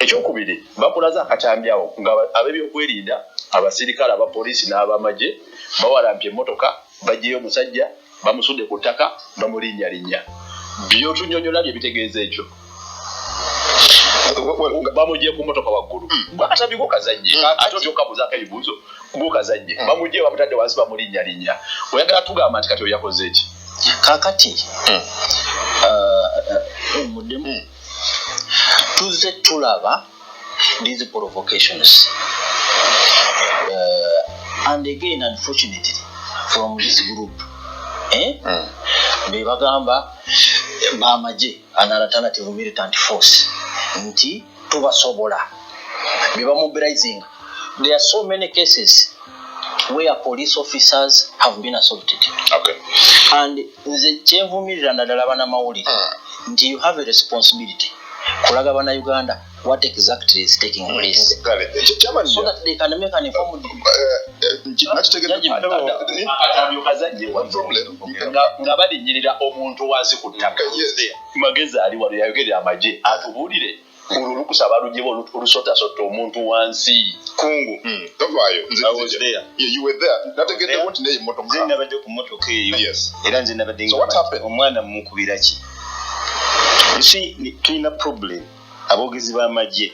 Ekyokubiri, bakulaze akatambi awo nga ab'ebyokwerinda, abasirikale, abapoliisi n'abamagye bawalampye emmotoka, baggyeyo omusajja, bamusudde ku ttaka, bamulinnyalinnya. Byotunyonyola bye bitegeeza ekyo. Bamugye ku motoka waggulu. Akatambi go kazannye, ate otya okabuuzaako ebibuuzo? Go kazannye. Bamugye, bamutadde wansi, bamulinnyalinnya. Oyagala tugamba nti kati oyo yakoze eki? Kakati muddemu, tuzze tulaba these provocations, and again, unfortunately, from this group, eh? Be bagamba bamagye, an alternative militant force, nti tubasobola, be bamobilizing. There are so many cases where police officers have been assaulted. And nze kyenvumirira naddala banamawulire nti you have a responsibility kulaga bannayuganda what exactly is taking place Chairman, so that they can make an informed nakitegedde. Akatambi okazannye. One problem. Nga balinnyirira omuntu wansi ku ttaka. Magezi ali wano, yayogerera amagye, atubuulire olwo olukusa balugyewo olusotasotta omuntu wansi. Kungu. Tovaayo. I was there. Yeah, you were there. Nategeddewo nti neyo Nze emmotoka. nabadde ku mmotoka eyo. Era nze nabadde. So what happened? Omwana mumukubira ki? You see, tulina problem. Aboogezi b'amagye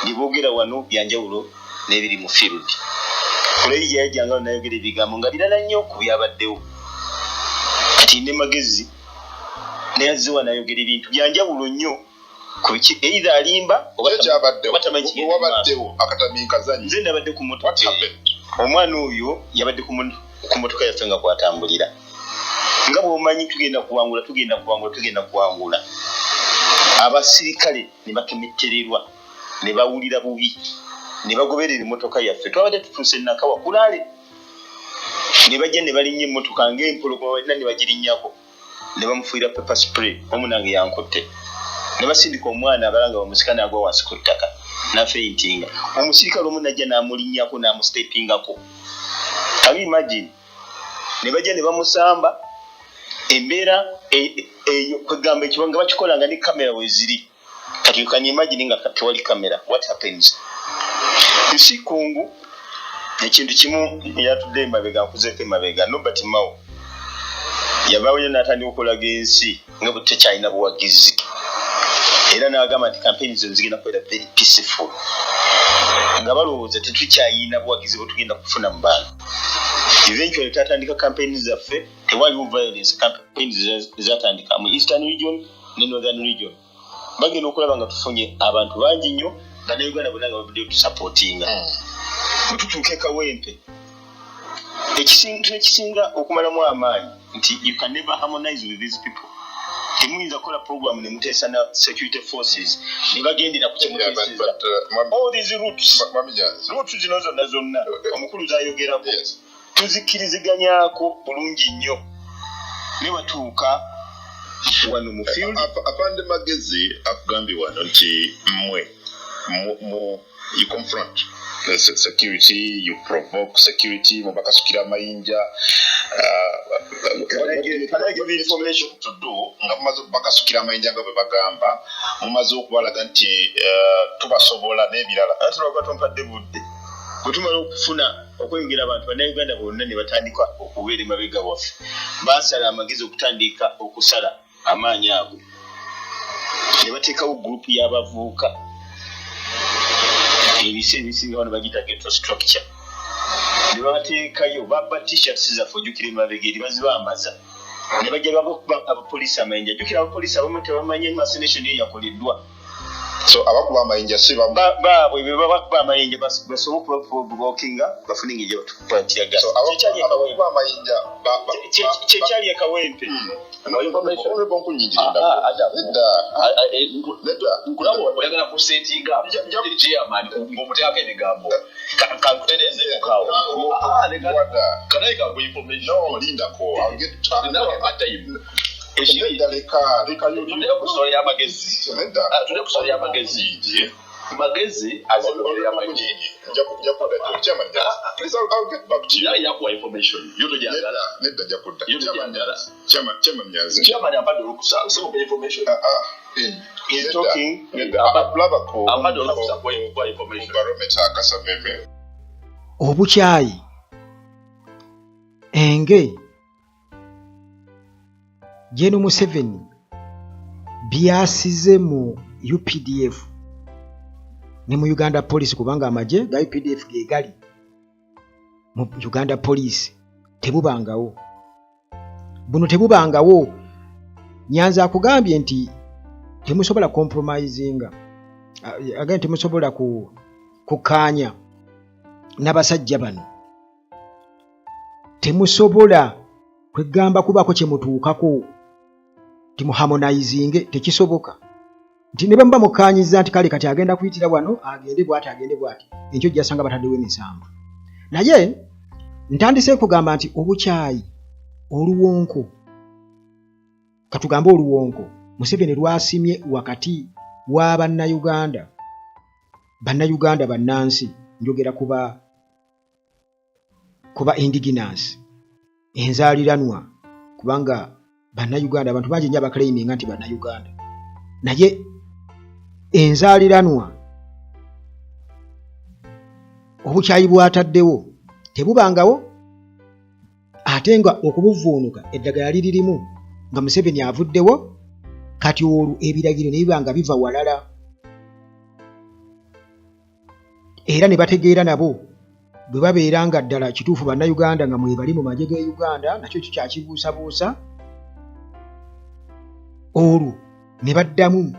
bye boogera wano byanjawulo n'ebiri mu field. Kuleyi yajjanga nayogera ebigambo nga birala nnyo ku byabaddewo. Kati ne Magezi neyazze wano ayogera ebintu byanjawulo nnyo ku biki, either alimba oba Kyo kyabaddewo. oba tamanyi kigenda mu maaso. Wabaddewo akatambi kazannye. Nze nabadde ku What mmotoka eyo. happened? Omwana oyo yabadde ku motoka yaffe nga kwatambulira, nga bw'omanyi tugenda kuwangula, tugenda kuwangula, tugenda kuwangula. Abasirikale ne bakemettererwa ne bawulira bubi ne bagoberera emmotoka yaffe. Twabadde tutuuse Nakawa kulaale, ne bajja ne balinnya emmotoka ng'empologoma balina, ne bagirinnyako ne bamufuuyira pepper spray. Omu nange yankutte, ne basindika omwana abala nga bamusika n'agwa wansi ku ttaka n'afaintinga. Omusirikale omu najja n'amulinnyako n'amustepingako. Can you imagine? Ne bajja ne bamusamba. Embeera eyo kwegamba ekiba nga bakikola nga ne kamera weziri. Kati you can imagine nga tewali kamera, what happens? You see, Kungu, ekintu kimu yatudde emabega, nkuzeeko emabega. Nobert Mao yavaawo n'atandika okulaga ensi nga bwe tekyalina buwagizi, era n'agamba nti campaign zino zigenda kubeera very peaceful, nga balowooza tetukyayina buwagizi bwe tugenda kufuna mu bantu. Eventually twatandika campaign zaffe, tewaliwo violence. Campaign zatandika mu Eastern Region ne Northern Region. Bagenda okulaba nga tufunye abantu bangi nnyo, nga ne Uganda bonna nga bavuddeyo tusupportinga. Bwe tutuuka e Kawempe, ekisinga ekisinga okumalamu amaanyi nti you can never harmonize with these people. Temuyinza kukola program ne muteesa na security forces ne bagendera ku kyemuteeseza. All these routes, routes zino zonna zonna omukulu zayogerako, tuzikkiriziganyako bulungi nnyo, ne batuuka wano mu field. Afande Magezi akugambye wano nti mmwe you confront the security, you provoke security, mubakasukira amayinja. Can I give you information? To do nga mumaze okubakasukira amayinja, nga bwe bagamba mumaze okubalaga nti tubasobola n'ebirala? Ate lwakuba tompadde budde. Bwe tumala okufuna okweyongera abantu, bannayuganda bonna ne batandika okubeera emabega waffe, baasala amagezi okutandika okusala amaanyi ago ne bateekawo gurupu y'abavubuka. Ebisa ebisinga wano bagita ghetto structure, ne babateekayo, babba T-shirts zaffe. Ojjukira emabega eri bazibambaza ne bajja babakuba abapoliisi amayinja. Jjukira abapoliisi abamu tebamanyi assassination eyo yakoleddwa. So abakuba amayinja si bamu? Baabwe be babakuba amayinja basobole okubaprovokinga bafune engeri gye batukuba tear gas. So abakuba amayinja Kyekyali e Kawempe. Honorable Nkunyingirinda. Ah, ah, Nedda. Nedda. Nkulaba oyagala kusetinga chairman ng'omuteekako ebigambo. Kankutereezeekaawo. Wada. Can I have information? No, lindako. I'll get Nawe time. Ekiri Nedda, leka leka. Tudde ku story y'amagezi. Nedda. Ah, tudde ku story y'amagezi. Magezi azikubira amagye. Nja kudda. Chairman, please, I'll get back to you. Naye yakuwa information yo togyagala. Nedda, nja kudda. Yo Chairman, togyagala. Chairman, Chairman Nyanzi. Chairman ampadde olukusa, sebo, information. Ah, ah. He's talking. Kulaba ku Abadde olukusa kwa information. Barometer akasameme. Obukyayi, enge, Gen Museveni byasize mu UPDF ne mu Uganda Police, kubanga amagye ga UPDF ge gali mu Uganda Police, tebubangawo. Buno tebubangawo. Nyanza akugambye nti temusobola compromisinga, agambye temusobola kukkaanya n'abasajja bano, temusobola kwegamba kubaako kye mutuukako timuharmonizinge, tekisoboka. Nti ne bwe muba mukkaanyiza nti kale kati agenda kuyitira wano, agende bw'ati, agende bw'ati, enkyo ojjasanga bataddewo emisanvu. Naye ntandise kugamba nti obukyayi, oluwonko, katugambe oluwonko Museveni lwasimye wakati wa Bannayuganda, Bannayuganda bannansi, njogera kuba indigenous, enzaaliranwa, kubanga Bannayuganda abantu bangi nnyo abaclaiminga nti Bannayuganda, naye enzaaliranwa obukyayi bwataddewo tebubangawo, ate nga okubuvuunuka eddagala liririmu nga Museveni avuddewo. Kati olwo ebiragiro ne biba nga biva walala, era ne bategeera nabo bwe babeera nga ddala kituufu Bannayuganda nga mwebali mu magye ge Uganda, nakyo kikyakibuusabuusa. Olwo ne baddamu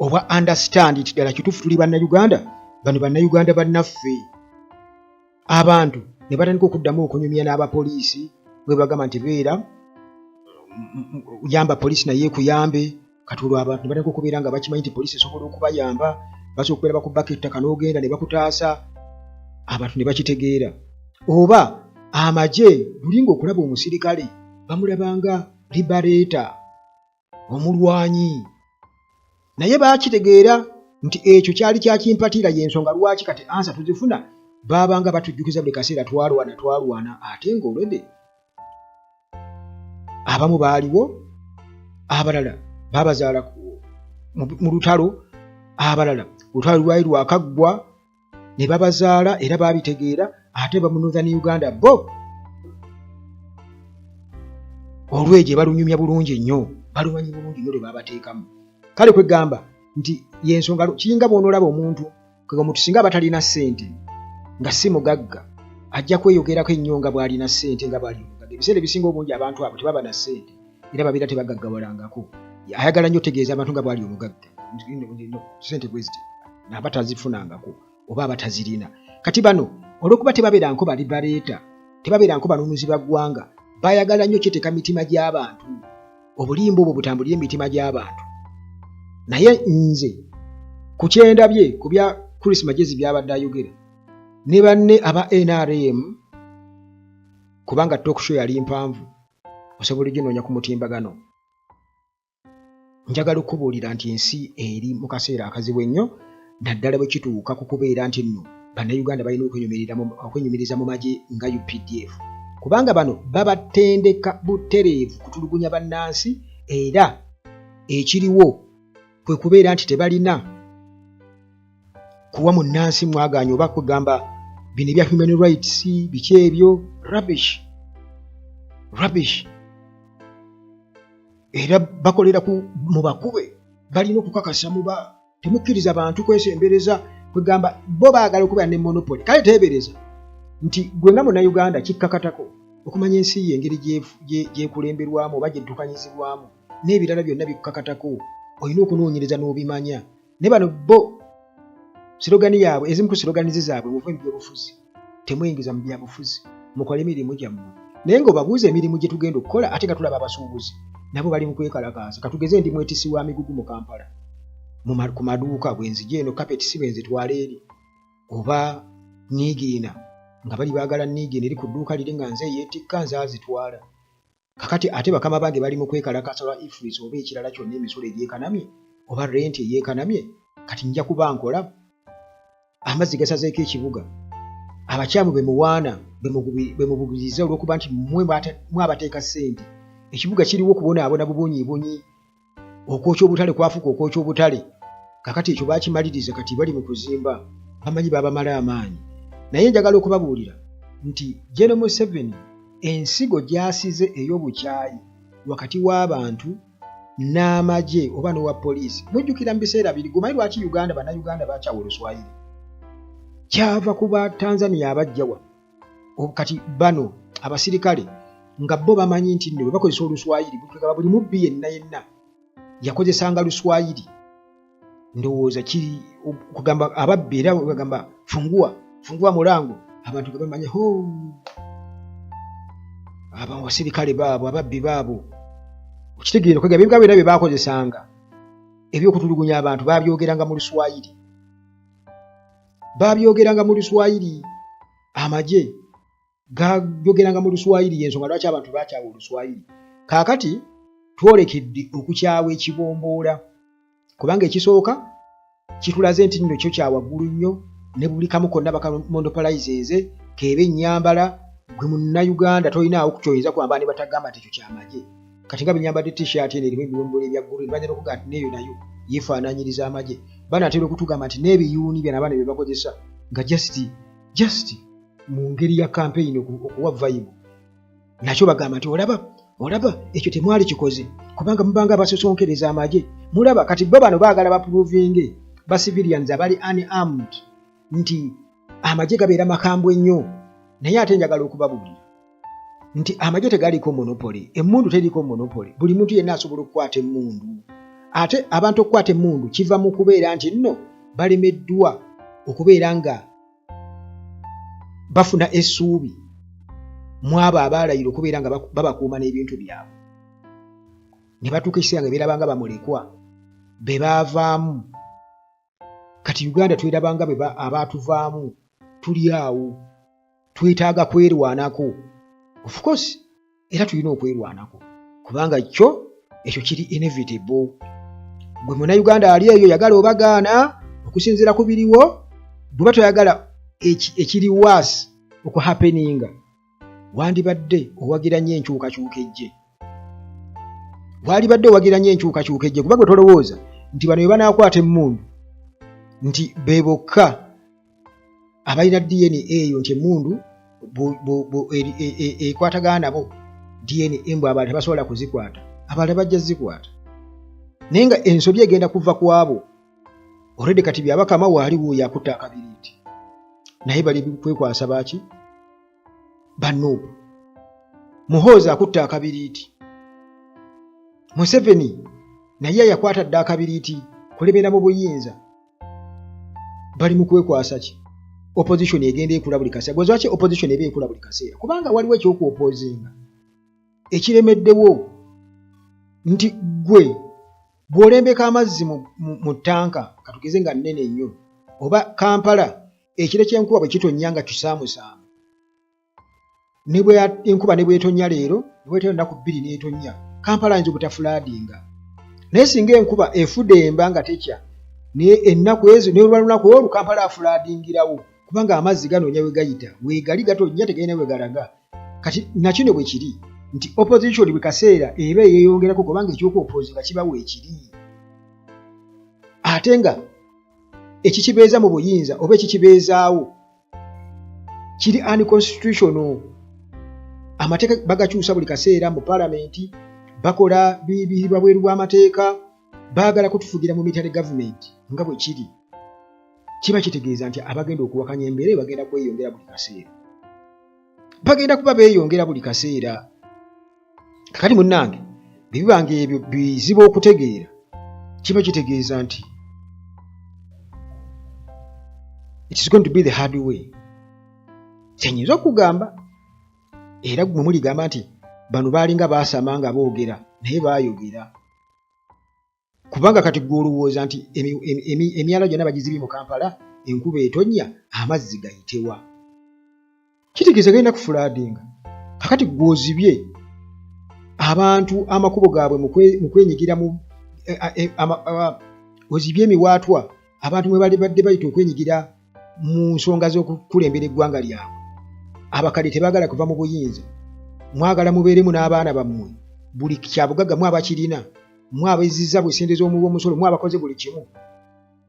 obwa understand nti ddala kituufu tuli Bannayuganda, bano Bannayuganda bannaffe. Abantu ne batandika okuddamu okunyumya n'abapoliisi bwe bagamba nti beera yamba poliisi naye ekuyambe. Kati olwo abantu ne batandika okubeera nga bakimanyi nti poliisi esobola okubayamba, basobola okubeera bakubbako ettaka n'ogenda ne bakutaasa. Abantu ne bakitegeera oba amagye lulinga okulaba omusirikale bamulabanga liberator, omulwanyi, naye baakitegeera nti ekyo kyali kyakimpatiira. Y'ensonga lwaki kati answer tuzifuna, baabanga batujjukiza buli kaseera twalwana, twalwana, ate ng'olwedde abamu baaliwo, abalala babazaala mu lutalo, abalala olutalo lwali lwakaggwa ne babazaala, era baabitegeera. Ate ba mu Northern Uganda bo olwegye balunyumya bulungi nnyo, balumanyi bulungi nnyo lwe babateekamu. Kale kwegamba nti yensonga kiyinga bw'onoolaba omuntu, kwega omuntu singa aba talina ssente, nga si mugagga, ajja kweyogerako ennyo nga bw'alina ssente, nga bw'ali omugagga. Ebiseera ebisinga obungi abantu abo tebaba na ssente era babeera tebagaggawalangako. Ayagala nnyo otegeeza abantu nga bw'ali omugagga, ssente bwe ziti aba tazifunangako oba aba tazirina. Kati bano olw'okuba tebabeeranko bali baleeta, tebabeeranko banunuzi ba ggwanga, bayagala nnyo kyeteeka mitima gy'abantu, obulimba obwo butambulire emitima gy'abantu. Naye nze ku kyendabye ku bya Chris Magezi byabadde ayogera ne banne aba NRM, kubanga talk show yali mpanvu, osobola oginoonya ku mutimbagano, njagala okubuulira nti ensi eri mu kaseera akazibu ennyo, naddala bwe kituuka ku kubeera nti nno Bannayuganda balina okwenyumiriza mu magye nga UPDF, kubanga bano babatendeka butereevu kutulugunya bannansi, era ekiriwo kwe kubeera nti tebalina kuwa munnansi mwagaanya oba kugamba bino ebya human rights biki ebyo, rubbish, rubbish. Era bakolera ku mubakube, balina okukakasa muba temukkiriza bantu kwesembereza. Kwegamba bo baagala okubeera ne monopoly. Kale teebereza nti gwe nga Munnayuganda kikkakatako okumanya ensi ye engeri gyekulemberwamu oba gyeddukanyizibwamu n'ebirala byonna bikkakatako, olina okunoonyereza n'obimanya. Ne bano bo slogan yaabwe, ezimu ku slogans zaabwe, muve mu byobufuzi, temuyingiza mu byabufuzi, mukole emirimu gyammwe. Naye ng'obabuuza emirimu gye tugenda okukola, ate nga tulaba abasuubuzi nabo bali mu kwekalakaasa. Katugeze ndi mwetisi wa migugu mu Kampala ku maduuka, bwe nzija eno kapeti si bwe nzitwala eri, oba niigiina nga bali baagala niigiina eri ku dduuka liri nga nze eyeetikka, nze azitwala. Kakati ate bakama bange bali mu kwekalakaasa lwa EFRIS oba ekirala kyonna, emisolo egyekanamye oba renti eyeekanamye. Kati nja kuba nkola, amazzi gasazeeko ekibuga, abakyamu be muwaana be mubugiriza olw'okuba nti mmwe mwabateeka ssente, ekibuga kiriwo okubonaabona bubonyiibonyi. Okwokya obutale kwafuuka okwokya obutale. Kakati ekyo bakimaliriza, kati bali mu kuzimba, bamanyi babamala amaanyi. Naye njagala okubabuulira nti General Museveni ensigo gy'asize ey'obukyayi wakati w'abantu n'amagye oba n'owa poliisi. Mujjukira mu biseera biri, gumanyi lwaki Uganda, Bannayuganda bakyawa Oluswayiri? Kyava ku ba Tanzania abajja wano. Kati bano abasirikale nga bo bamanyi nti nno bwe bakozesa Oluswayiri, buli buli mubbi yenna yenna yakozesanga Luswayiri. Ndowooza kiri okugamba ababbi, era bagamba "Fungua, fungua mulango", abantu nga bamanya ho abasirikale baabo, ababbi baabo. Okitegeera? Okwegamba ebigambo era bye bakozesanga ebyokutulugunya abantu babyogeranga mu Luswayiri, babyogeranga mu Luswayiri, amagye gayogeranga mu Luswayiri. Yensonga lwaki abantu bakyawa Oluswayiri. Kaakati twolekedde okukyawa ekibomboola, kubanga ekisooka kitulaze nti nno kyo kyawaggulu nnyo, ne buli kamu konna bakamonopolizinze, keeba ennyambala. Gwe Munnayuganda tolinaawo kyoyinza kwambala ne batagamba nti ekyo kyamagye. Kati nga benyambadde T-shirt eno erimu ebibomboola ebya green, banyala okugamba nti neeyo nayo yeefaanaanyiriza amagye. Banaatera okutugamba nti n'ebiyuuni byano abaana bye bakozesa nga just mu ngeri ya campaign okuwa vibe, nakyo bagamba nti olaba, olaba ekyo temwali kikoze kubanga mubanga abasosonkereza amagye. Mulaba kati bo bano baagala baprovinge ba civilians abali unarmed nti amagye gabeera makambwe nnyo. Naye ate njagala okubabuulira nti amagye tegaliko monopoly, emmundu teriko monopoly. Buli muntu yenna asobola okukwata emmundu. Ate abantu okukwata emmundu kiva mu kubeera nti nno balemeddwa okubeera nga bafuna essuubi mu abo abaalayira okubeera nga babakuuma n'ebintu byabwe, ne batuuka ekiseera nga beerabanga bamulekwa be baavaamu. Kati Uganda twerabanga be abaatuvaamu, tuli awo twetaaga kwerwanako. Of course era tulina okwerwanako, kubanga kyo ekyo kiri inevitable. Gwe Munnayuganda ali eyo, yagala obagaana, okusinziira ku biriwo, bweba toyagala ekiri worse okuhappeninga, wandibadde owagira nnyo enkyukakyuka ejje, wandibadde owagira nnyo enkyukakyuka ejje, kuba gwe tolowooza nti bano bwe banaakwata emmundu nti be bokka abalina DNA eyo, nti emmundu ekwatagana nabo DNA, mbw abalala tebasobola kuzikwata. Abalala bajja zikwata, naye nga ensobi egenda kuva ku abo already. Kati Byabakama waaliwo yakutta akabiriiti, naye bali kwekwasa baki banuupu. Muhoozi akutta akabiriiti, Museveni naye yakwata dda akabiriiti kulemera mu buyinza. Bali mu kwekwasa ki? Opposition egenda ekula buli kaseera. Gwe lwaki opposition eba ekula buli kaseera? Kubanga waliwo ekyokuopposinga ekiremeddewo, nti gwe bw'olembeka amazzi mu ttanka, katugeze nga nnene nnyo, oba Kampala ekire ky'enkuba bwe kitonnya nga kisaamusaamu, ne bwe enkuba ne bwetonnya leero, ne bwetera ennaku 2 n'etonnya, Kampala ayinza obutafloodinga. Naye singa enkuba efudemba nga tekya, naye ennaku ezo ne lwa lunaku olwo Kampala afloodingirawo, kubanga amazzi ganoonya we gayita, weegali gatonnya tegalina we galaga. Kati nakino bwe kiri nti opposition bwe kaseera eba eyeeyongerako, kubanga ekyokuopposinga kiba weekiri, ate nga ekikibeeza mu buyinza oba ekikibeezaawo kiri unconstitutional. Amateeka bagakyusa buli kaseera mu palamenti, bakola biri bwabweru bw'amateeka, baagala kutufugira mu military government. Nga bwe kiri, kiba kitegeeza nti abagenda okuwakanya embeera bagenda kweyongera buli kaseera, bagenda kuba beeyongera buli kaseera. Kakati munnange, bwe bibanga ebyo bizibu okutegeera, kiba kitegeeza nti it is going to be the hard way. Kyenyinza okugamba, era gwe muligamba nti bano baalinga baasama nga boogera, naye baayogera kubanga kati gwe olowooza nti emyala gyonna bagizibye mu Kampala, enkuba etonnya amazzi gayitewa? Kitegeeza galina kufloodinga. Kakati gw'ozibye abantu amakubo gaabwe mu kwenyigira mu ozibye emiwaatwa abantu mwe bali badde bayita okwenyigira mu nsonga z'okukulembera eggwanga lyabwe. Abakadde tebaagala kuva mu buyinza, mwagala mubeeremu n'abaana bammwe, buli kyabugagga mu abakirina. Mwe abezizza bwe sente z'omuwi w'omusolo, mwe abakoze buli kimu.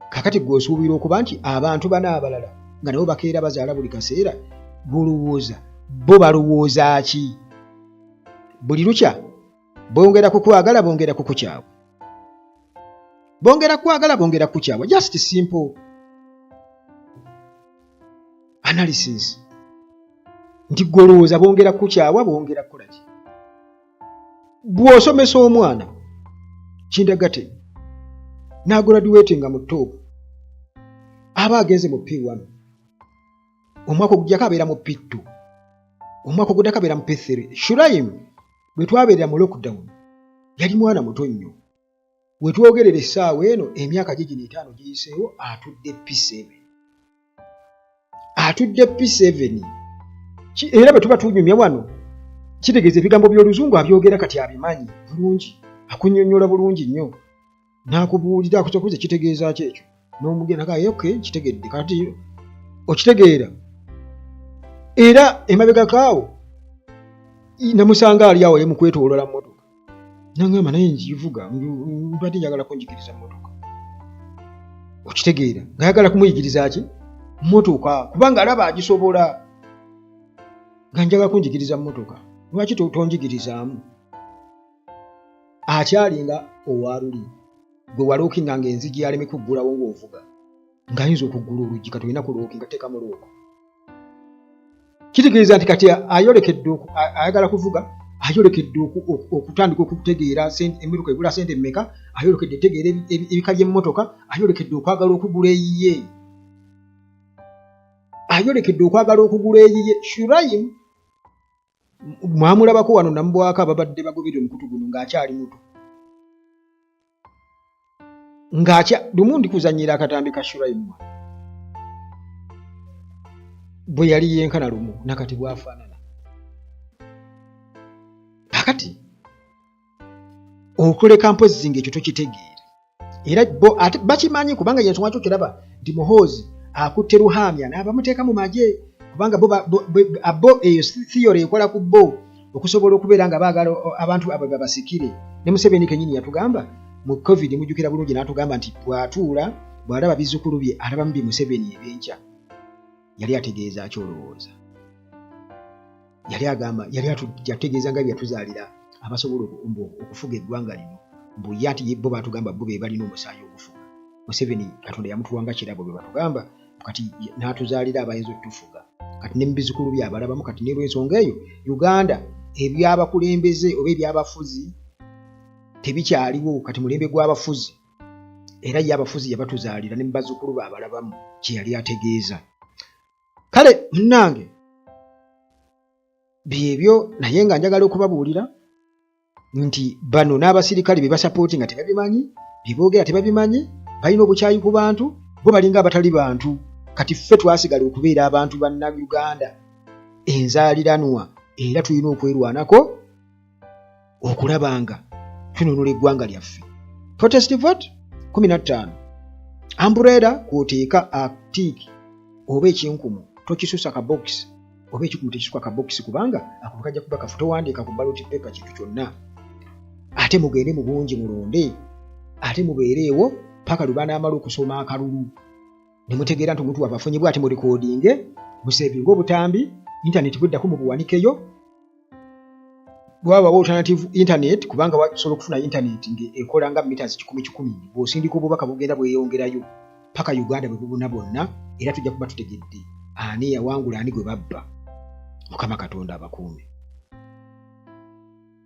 Kakati gwe osuubira okuba nti abantu bano abalala nga nabo bakeera bazaala buli kaseera, bulowooza bo balowooza ki? Buli lukya bongera kukwagala, bongera kukukyawa, bongera kukwagala, bongera kukukyawa. Just simple analysis nti gwe olowooza bongera kukukyawa, bongera kukola ki? Bw'osomesa omwana kindagate n'agraduatinga mu top, aba agenze mu P1, omwaka ogujjako abeera mu P2, omwaka oguddako abeera mu P3. Shuraim bwe twabeerera mu lockdown yali mwana muto nnyo. We twogerera essaawa eno emyaka gye gino 5 giyiseewo, atudde P7, atudde P7. Era bwe tuba tunyumya wano kitegeeza ebigambo by'oluzungu abyogera kati abimanyi bulungi, akunnyonnyola bulungi nnyo n'akubuulira akusokuze kitegeeza ki ekyo, n'omugenda naga okay nkitegedde kati okitegeera. Era emabegako awo namusanga ali awo mu kwetooloola mmotoka, nangamba naye ngivuga mbadde njagala kunjigiriza mmotoka. Okitegeera ng'ayagala kumuyigiriza ki? Mmotoka, kubanga alaba agisobola, nga njagala kunjigiriza mmotoka, lwaki tonjigirizaamu? Akyalinga owaluli gwe walookinga ng'enzigi aleme kuggulawo ng'ovuga, ng'ayinza okuggula oluggi, kati olina kulookinga teekamu looko. Kitegeeza nti kati ayolekedde ayagala kuvuga, ayolekedde okutandika okutegeera emmotoka egula sente mmeka, ayolekedde etegeera ebika by'emmotoka, ayolekedde okwagala okugula eyiye, ayolekedde okwagala okugula eyiye. Shuraim mwamulabako wano namubwako ababadde bagoberera omukutu guno ng'akyali muto, ng'akya lumu ndi kuzannyira akatambi ka Shuraim bwe yali yenkana lumu nakati bw'afaanana. Kakati okuleka mpozzi ng'ekyo tokitegeera, era bo ate bakimanyi, kubanga yensonga kyo kiraba nti Muhoozi akutte Ruhamya n'abamuteeka mu magye, kubanga bo eyo theory ekola ku bo okusobola okubeera nga baagala abantu abo babasikire. Ne Museveni kennyini yatugamba mu COVID, mujjukira bulungi, n'atugamba nti bw'atuula bw'alaba bizzukulu bye alabamu bi Museveni ebyenkya. Yali ategeeza ki olowooza? Yali agamba, yali yategeeza nga byatuzaalira abasobola okufuga eggwanga lino, mbu ye ati bo batugamba bo be balina omusaayi ogufuga. Museveni Katonda yamutuwanga kirabo, bwe batugamba kati n'atuzaalira abayinza okutufuga, kati ne mu bizzukulu bye abalabamu. Kati n'olwensonga eyo Uganda ebyabakulembeze oba ebyabafuzi tebikyaliwo, kati mulembe gw'abafuzi, era ye abafuzi yabatuzaalira ne mu bazzukulu be abalabamu, kye yali ategeeza. Kale munnange byebyo, naye nga njagala okubabuulira nti bano n'abasirikale be basapooti nga tebabimanyi, bye boogera tebabimanyi, balina obukyayi ku bantu, bo balinga abatali bantu. Kati ffe twasigala okubeera abantu Bannayuganda enzaaliranwa, era tulina okwerwanako okulaba nga tununula eggwanga lyaffe. Protest vote 15, umbrella kw'oteeka atiiki oba ekinkumu, tokisusa ka box, oba ekikumu tekisuka ka box, kubanga ako kajja kuba kafu. Towandiika ku ballot paper kintu kyonna. Ate mugende mu bungi mulonde, ate mubeereewo paka lwe banaamala okusoma akalulu ne mutegeera nti omuntu wava afunyibwa, ate murekodinge, musevinge obutambi, internet bweddako mubuwanikeyo, bwabawo alternative internet, kubanga wasobola okufuna internet ng'ekola nga meters kikumi kikumi, bw'osindika obubaka bugenda bweyongerayo paka Uganda bwe bubuna bwonna, era tujja kuba tutegedde ani yawangula, ani gwe babba. Mukama Katonda abakuume.